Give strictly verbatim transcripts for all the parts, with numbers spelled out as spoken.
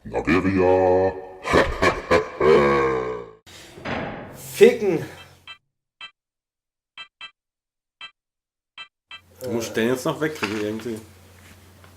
Nigeria. Ficken. Du musst den jetzt noch wegkriegen irgendwie.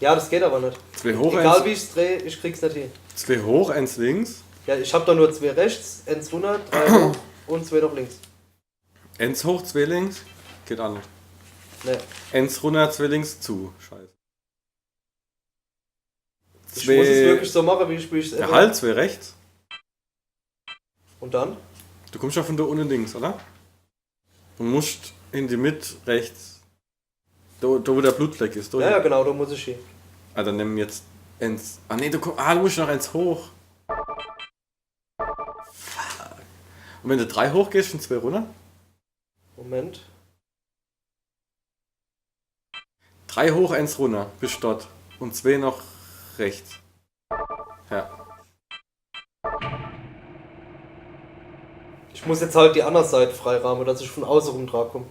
Ja, das geht aber nicht. Zwei hoch, Egal eins, wie ich's drehe, ich krieg's nicht hin. Zwei hoch, eins links. Ja, ich hab doch nur zwei rechts, eins runter, drei hoch und zwei noch links. Eins hoch, zwei links. Geht auch nicht. Ne. Eins runter, zwei links zu. Scheiße. Ich muss es wirklich so machen, wie ich es Ja, halt, zwei rechts. Und dann? Du kommst ja von da unten links, oder? Du musst in die Mitte rechts. Da, da wo der Blutfleck ist. Da Ja, ja, genau, da muss ich hin. Ah, dann nimm jetzt eins. Ah, nee, du kommst. Ah, du musst noch eins hoch. Fuck. Und wenn du drei hoch gehst, sind zwei runter? Moment. Drei hoch, eins runter. Bist dort. Und zwei noch rechts. Ja. Ich muss jetzt halt die andere Seite freirahmen, dass ich von außen rum dran komm.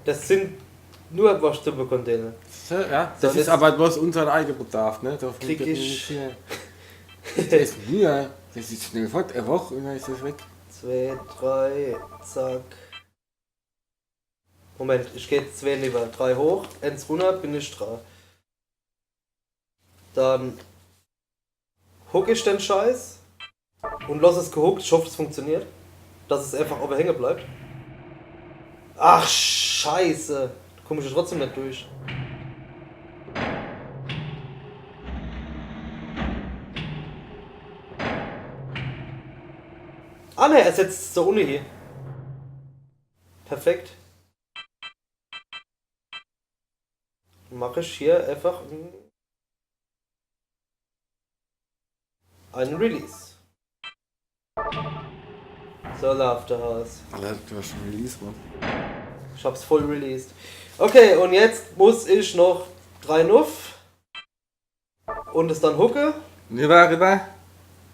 Das sind nur Waschtrümmercontainer. So, ja, das So, ist jetzt aber bloß unser Eigenbedarf, ne? Da Krieg wird ich- nicht hier. Das ist mir. Das ist schnell fort, eine Woche und dann ist das weg. Zwei, drei, zack. Moment, ich geh zwei lieber. Drei hoch, eins runter, bin ich dran. Dann hook ich den Scheiß und lass es gehuckt. Ich hoffe, es funktioniert. Dass es einfach aber hängen bleibt. Ach, Scheiße. Da komm ich ja trotzdem nicht durch. Ah ne, er setzt es zur Uni hier. Perfekt. Mach ich hier einfach ein, ein Release. So läuft der Hase. Alter, du hast schon Release, Mann. Ich hab's voll released. Okay, und jetzt muss ich noch drei nuff. Und es dann hucke. Rüber, rüber.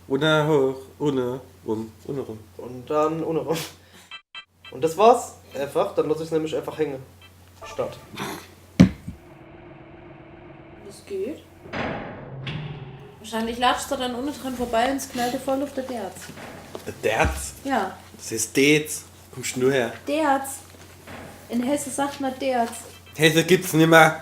Unne hoch, unne rum, unne rum. Und dann unne rum. Und das war's. Einfach, dann lass ich's nämlich einfach hängen. Start. Das geht. Wahrscheinlich latscht er dann unne dran vorbei und es knallt dir voll auf der Derz. Der Derz? Ja, Das ist Dez. Kommst du nur her? Derz. In Hesse sagt man Derz. Hesse gibt's nimmer.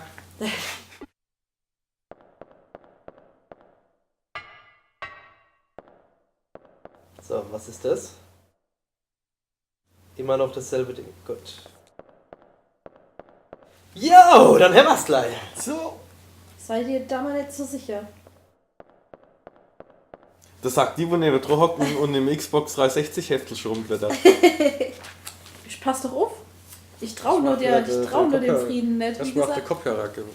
So, was ist das? Immer noch dasselbe Ding. Gut. Jo, dann hämmer's gleich. So. Sei dir da mal nicht so sicher. Das sagt die, wo neben dran hocken und im Xbox dreihundertsechzig Heftel schon rumblättert. Ich pass doch auf. Ich trau nur, der, ich trau nur dem Frieden nicht. Wie Erstmal auf der gesagt, Kopfhörer ge-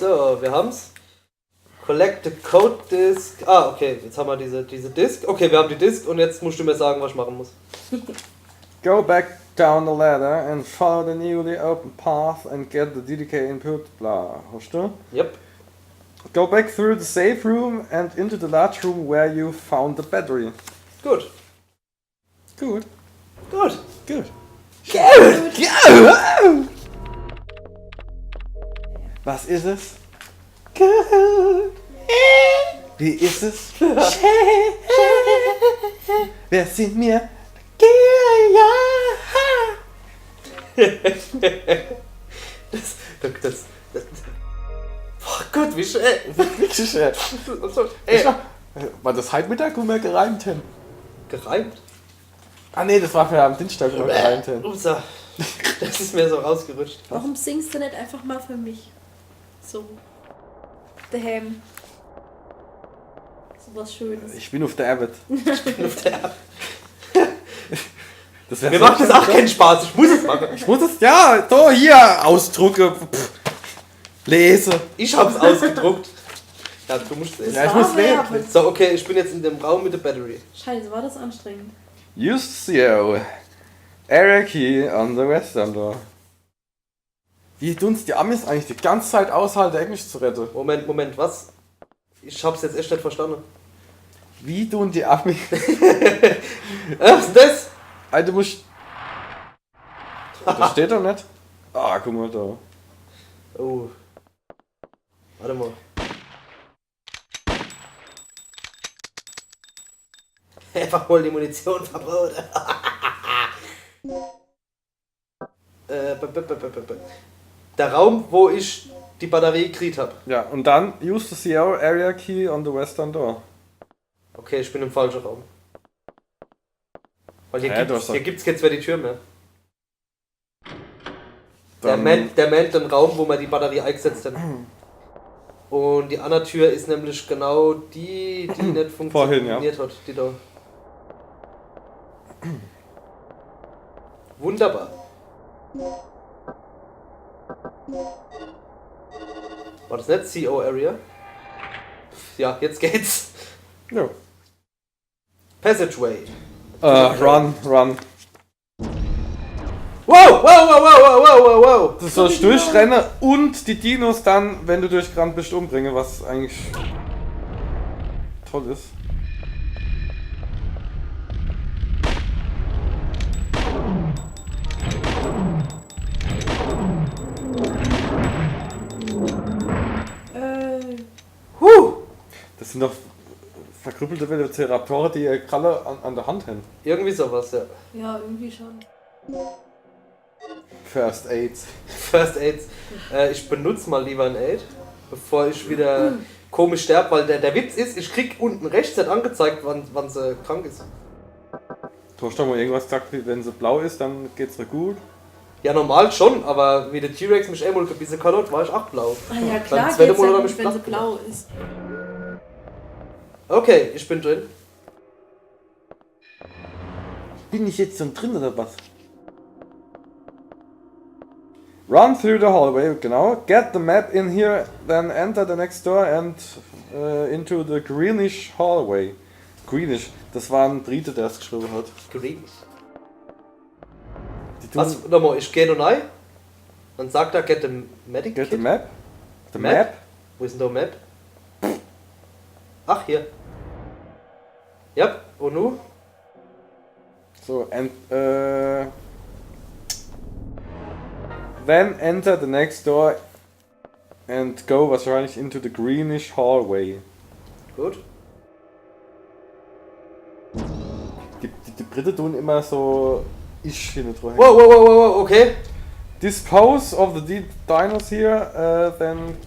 So, wir haben's. Collect the code disk. Ah, okay, jetzt haben wir diese, diese Disk. Okay, wir haben die Disk und jetzt musst du mir sagen, was ich machen muss. Go back down the ladder and follow the newly opened path and get the D D K input, bla. Hast du? Yep. Go back through the safe room and into the large room where you found the battery. Gut. Gut, Gut. gut. Gut. Ja. Was ist es? Gut. Wie ist es? Schön. Wer sind wir? Das, das, das, das. Boah Gott, wie schön. Wirklich, ey. Also, ey, War das heute Mittag, wo wir gereimt haben? Gereimt? Ah nee, das war für am Dienstag, wo wir gereimt haben. Upsa. Das ist mir so rausgerutscht. Warum singst du nicht einfach mal für mich? So. Daheim. So was Schönes. Ich bin auf der Arbeit. Auf der App. Das wär Mir so macht das schön. Auch keinen Spaß, ich muss es machen. Ich muss es, ja, da, hier, ausdrucke, pff, lese. Ich hab's ausgedruckt. Ja, du musst es. Ja, ich muss Daheim. lesen. So, okay, ich bin jetzt in dem Raum mit der Battery. Scheiße, war das anstrengend. Use the arrow key on the western door. Wie tun's die Amis eigentlich die ganze Zeit aushalten, Englisch zu reden? Moment, Moment, was? Ich hab's jetzt echt net verstanne. Wie tun die Amis? Was is das? Alter, du musst. Das steht doch net. Ah, guck mal da. Oh. Warte mal. Einfach mal die Munition verbraucht. Äh, b- b- b- b- b- b- Der Raum, wo ich die Batterie gekriegt hab. Ja, und dann use the C O area key on the western door. Okay, ich bin im falschen Raum. Weil hier, hä, gibt's, hier gibt's jetzt wieder die Tür mehr. Der meint, der meint den Raum, wo wir die Batterie eingesetzt haben. Und die andere Tür ist nämlich genau die, die nicht funktioniert hat, die da. Wunderbar. War das nicht C O Area? Ja, jetzt geht's. Ja. Passageway. Äh, run, run. Wow, wow, wow. Du sollst durchrenne und die Dinos dann, wenn du durchgerannt bist, umbringe, was eigentlich toll ist. Äh. Huh! Das sind doch verkrüppelte Velociraptore, die ihre Kralle an, an der Hand haben. Irgendwie sowas, ja. Ja, irgendwie schon. First Aid. First Aid. Äh, ich benutze mal lieber ein Aid, bevor ich wieder komisch sterbe, weil der, der Witz ist, ich krieg unten rechts nicht angezeigt, wann, wann sie krank ist. Du hast doch mal irgendwas gesagt, wie wenn sie blau ist, dann geht's dir gut. Ja, normal schon, aber wie der T-Rex mich einmal gebissen hat, war ich auch blau. Ah ja, klar, geht's ja gut, wenn sie blau ist. Okay, ich bin drin. Bin ich jetzt schon drin oder was? Run through the hallway, genau. Get the map in here, then enter the next door and äh, into the greenish hallway. Greenish, das war ein Brite, der es geschrieben hat. Greenish. Was? Nochmal, ich geh da rein. Dann sagt er, get the medic. Get the map. The map? Wo ist denn da Map? Ach, hier. Ja, und nu? So, and, äh, then enter the next door and go wahrscheinlich into the greenish hallway. Gut. Die, die, die Brite tun immer so ich hin und her. Wow, wow, wow, wow, wow, okay. Dispose of the di- dinos here, äh, then.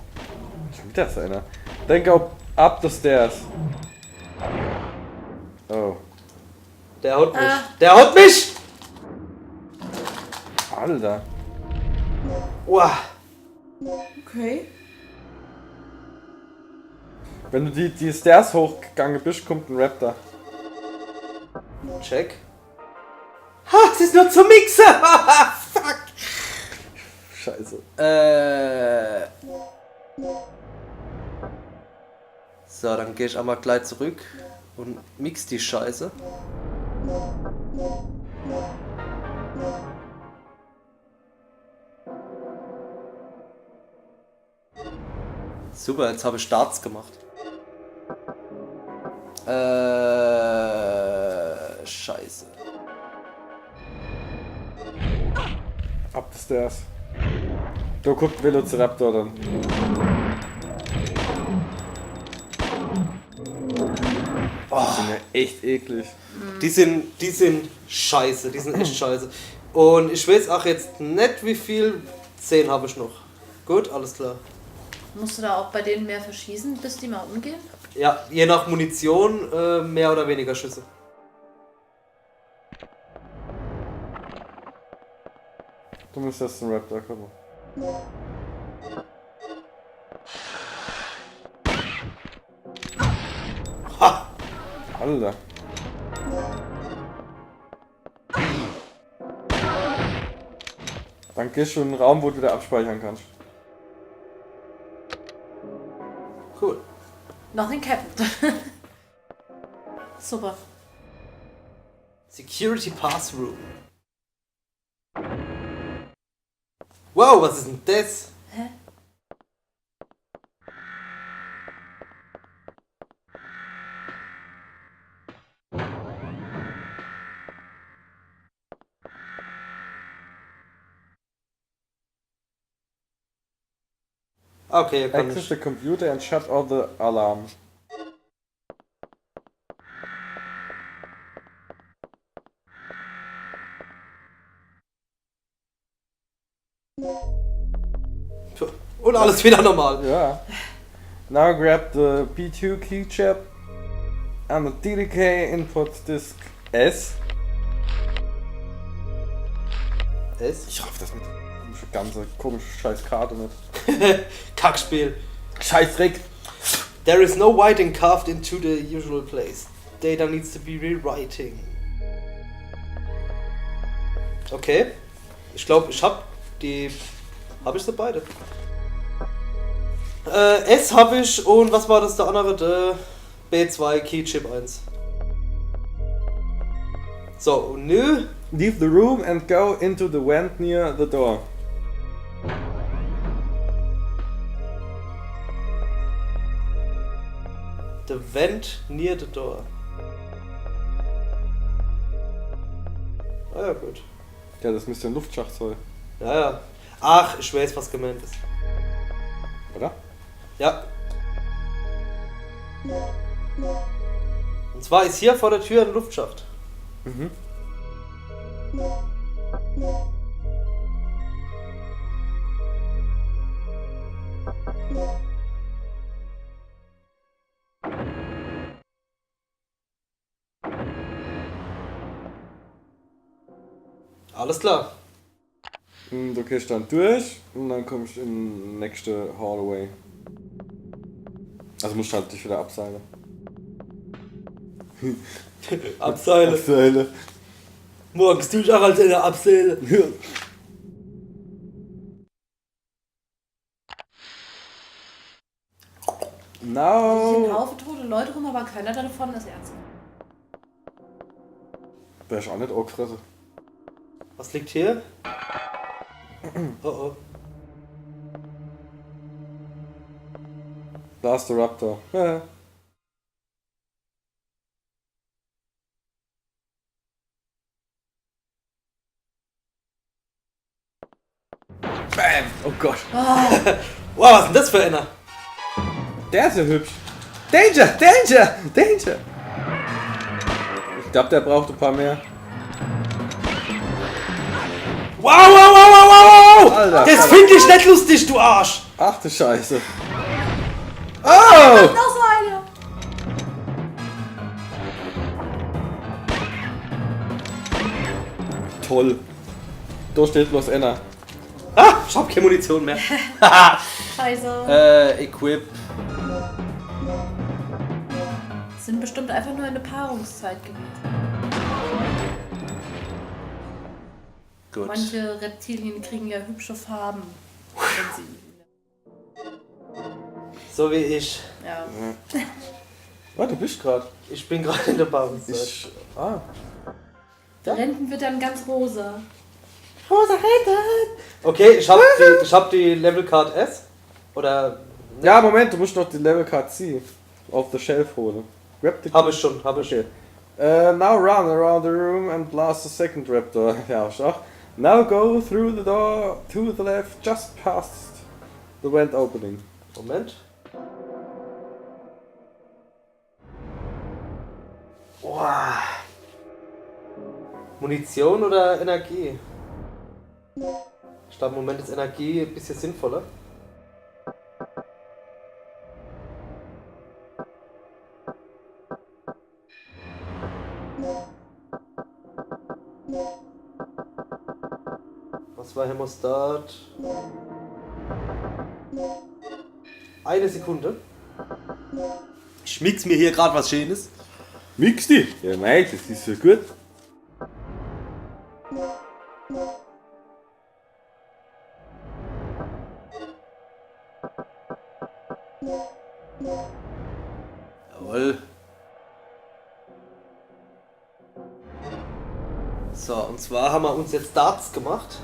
Schon wieder so einer. Then go up the stairs. Oh. Der haut mich. Ah. Der haut mich! Alter. Wow. Okay. Wenn du die, die Stairs hochgegangen bist, kommt ein Raptor. Check. Ha, es ist nur zum Mixen! Fuck! Scheiße. Äh. So, dann geh ich einmal gleich zurück und mix die Scheiße. Super, jetzt hab ich Starts gemacht. Äh, Scheiße. Up the stairs. Da kommt Velociraptor dann. Oh. Die sind ja echt eklig. Die sind, die sind scheiße, die sind echt scheiße. Und ich weiß auch jetzt nicht, wie viel. Zehn hab ich noch. Gut, alles klar. Musst du da auch bei denen mehr verschießen, bis die mal umgehen? Ja, je nach Munition äh, mehr oder weniger Schüsse. Du musst jetzt einen Raptor, komm mal. Ha! Alter. Dann gehst du in einen Raum, wo du wieder abspeichern kannst. Cool. Nothing happened. Super. Security Pass Room. Wow, was ist denn das? Hä? Okay, kann ich. Access the computer and shut off the alarm. Und alles wieder normal. Ja. Now grab the P two keychip and the D D K input disk S. S? Ich raff das mit. Diese ganze komische Scheißkarte mit. Kackspiel. Scheißdreck. There is no writing carved into the usual place. Data needs to be rewriting. Okay. Ich glaub, ich hab die. Hab ich se beide? Äh, S hab ich und was war das der andere? Der B zwei Keychip eins. So, und nö. Leave the room and go into the vent near the door. The vent near the door. Ah ja, gut. Ja, das müsste ein Luftschacht sein. Ja, ja. Ach, ich weiß, was gemeint ist. Oder? Ja. Und zwar ist hier vor der Tür ein Luftschacht. Mhm. Alles klar. Hm, du gehst dann durch und dann kommst in die nächste Hallway. Also musst halt dich wieder abseilen. Abseile. Abseile. Morgens du ich auch als einer abseile. Hier liegen ein Haufen tote Leute rum, aber keiner davon ist ernst. Wär ich auch nicht angefressen. Was liegt hier? Oh oh. Da ist der Raptor. Ja. Bam! Oh Gott. Ah. Wow, was ist denn das für einer? Der ist ja hübsch. Danger! Danger! Danger! Ich glaub, der braucht ein paar mehr. Wow, wow, wow, wow, wow, wow! Alter. Das find ich nicht lustig, du Arsch! Ach du Scheiße. Oh! Noch so eine! Toll. Da steht bloß einer. Ah, ich hab keine Munition mehr. Scheiße. Äh, equip. Das sind bestimmt einfach nur eine Paarungszeit gewesen. Gut. Manche Reptilien kriegen ja hübsche Farben, wenn sie So wie ich. Ja. Oh, du bist grad. Ich bin gerade in der Paarungszeit. Ich, ah. Der Renten wird dann ganz rosa. Rosa Renten! Okay, ich hab die, ich hab die Level Card S. Oder. Ja, Moment, du musst noch die Level Card C auf der Shelf holen. Grab the Hab ich schon, hab ich. Okay. Uh, now run around the room and blast the second Raptor. Ja, schau. Now go through the door to the left, just past the vent opening. Moment. Boah. Munition oder Energie? Ich glaube, im Moment ist Energie ein bisschen sinnvoller. Was war Hämostat? Eine Sekunde. Ich mix mir hier grad was Schönes. Mix die? Ja, mei, das ist so gut. Jawohl. So, und zwar haben wir uns jetzt Darts gemacht.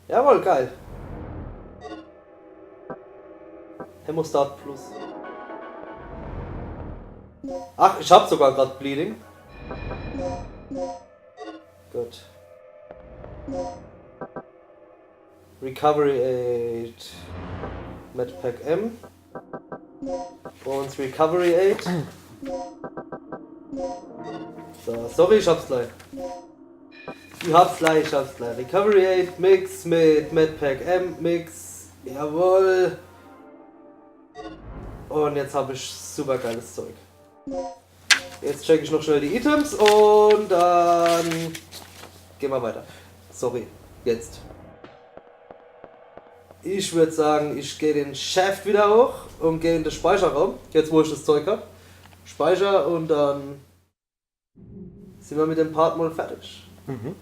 Jawohl, geil. Hämostat Plus. Ach, ich hab sogar grad Bleeding. Gut. Recovery Aid. Medpack M. Und Recovery Aid. So, sorry, ich hab's gleich. Ich hab's gleich, ich hab's gleich. Recovery Aid Mix mit Medpack M Mix. Jawohl. Und jetzt hab ich super geiles Zeug. Jetzt check ich noch schnell die Items und dann gehen wir weiter. Sorry, jetzt. Ich würd sagen, ich gehe den Shaft wieder hoch und gehe in den Speicherraum. Jetzt, wo ich das Zeug hab. Speicher und dann sind wir mit dem Part mal fertig. Mhm.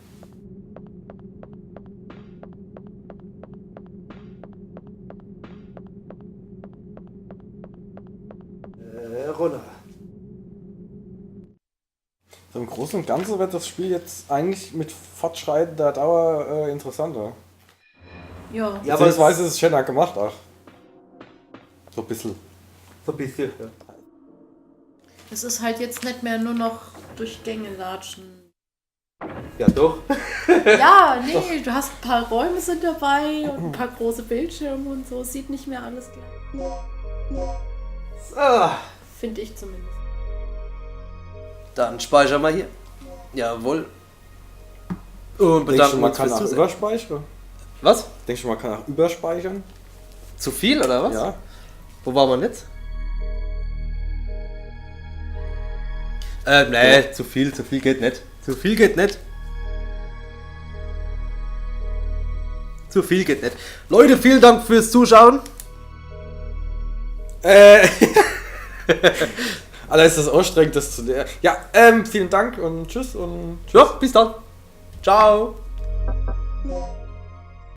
Äh, runter. So im Großen und Ganzen wird das Spiel jetzt eigentlich mit fortschreitender Dauer äh, interessanter. Ja. Ja, aber Beziehungsweise ist es schöner gemacht auch. So ein bisschen. So ein bisschen, ja. Es ist halt jetzt nicht mehr nur noch durch Gänge latschen. Ja, doch. Ja, nee, du hast ein paar Räume sind dabei und ein paar große Bildschirme und so. Sieht nicht mehr alles gleich. So, Finde ich zumindest. dann speichern wir hier. Jawohl. Und Denkst du, bedanken man uns kann fürs auch Zusehen. Überspeichern? Was? Denkst du, man kann auch überspeichern? Zu viel oder was? Ja. Wo waren wir jetzt? Äh, nee, zu viel, zu viel geht nicht. Zu viel geht nicht. Zu viel geht nicht. Leute, vielen Dank fürs Zuschauen. Äh. Alter, ist das anstrengend, das zu lernen. Ja, ähm, vielen Dank und tschüss und Ja, bis dann. Ciao.